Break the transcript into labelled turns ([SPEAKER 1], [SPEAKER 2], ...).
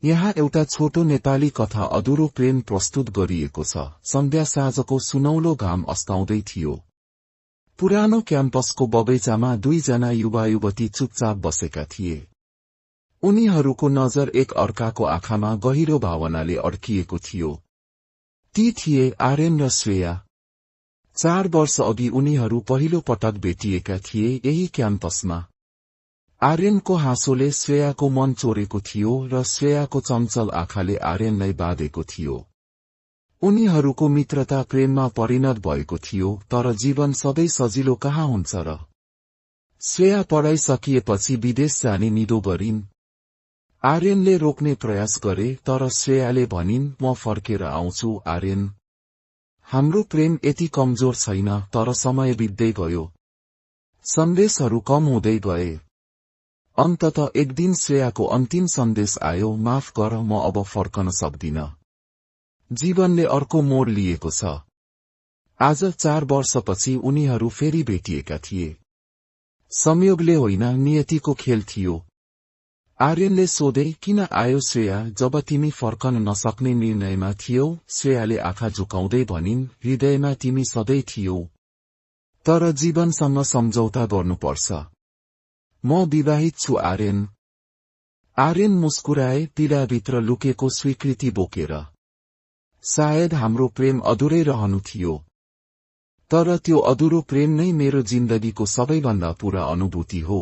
[SPEAKER 1] यहाँ एउटा छोटो नेपाली कथा अधुरो प्रेम प्रस्तुत गरिएको छ। सन्ध्या साँझको सुनौलो घाम अस्ताउँदै थियो। पुरानो क्याम्पसको बगैँचामा दुईजना युवा युवती चुपचाप बसेका थिए। उनीहरूको नजर एक अर्काको आँखामा गहिरो भावनाले अड्किएको थियो। ती थिए आर्यन र श्रेया। 4 वर्ष अघि उनीहरू पहिलो पटक भेटिएका थिए यही क्याम्पसमा। आर्यनको हाँसोले श्रेयाको मन चोरेको थियो र श्रेयाको चञ्चल आँखाले आर्यनलाई बाँधेको थियो। उनीहरूको मित्रता प्रेममा परिणत भएको थियो, तर जीवन सधैँ सजिलो कहाँ हुन्छ र। श्रेया पढाइ सकिएपछि विदेश जाने निधो गरिन्। आर्यनले रोक्ने प्रयास गरे, तर श्रेयाले भनिन्, म फर्केर आउँछु आर्यन। हाम्रो प्रेम यति कमजोर छैन। तर समय बित्दै गयो। सन्देशहरू कम हुँदै गए। अन्ततः एक दिन श्रेयाको अन्तिम सन्देश आयो, माफ गर, म अब फर्कन सक्दिन। जीवनले अर्को मोड लिएको छ। आज 4 वर्षपछि उनीहरू फेरि भेटिएका थिए। संयोगले होइन, नियतिको खेल थियो। आर्यनले सोधे, किन आयो श्रेया, जब तिमी फर्कन नसक्ने निर्णयमा थियौ? श्रेयाले आँखा झुकाउँदै भनिन्, हृदयमा तिमी सधैँ थियौ, तर जीवनसँग सम्झौता गर्नुपर्छ। म विवाहित छु आर्यन। आर्यन मुस्कुराए, पीडाभित्र लुकेको स्वीकृति बोकेर। सायद हाम्रो प्रेम अधुरै रहनु थियो। तर त्यो अधुरो प्रेम नै मेरो जिन्दगीको सबैभन्दा पूरा अनुभूति हो।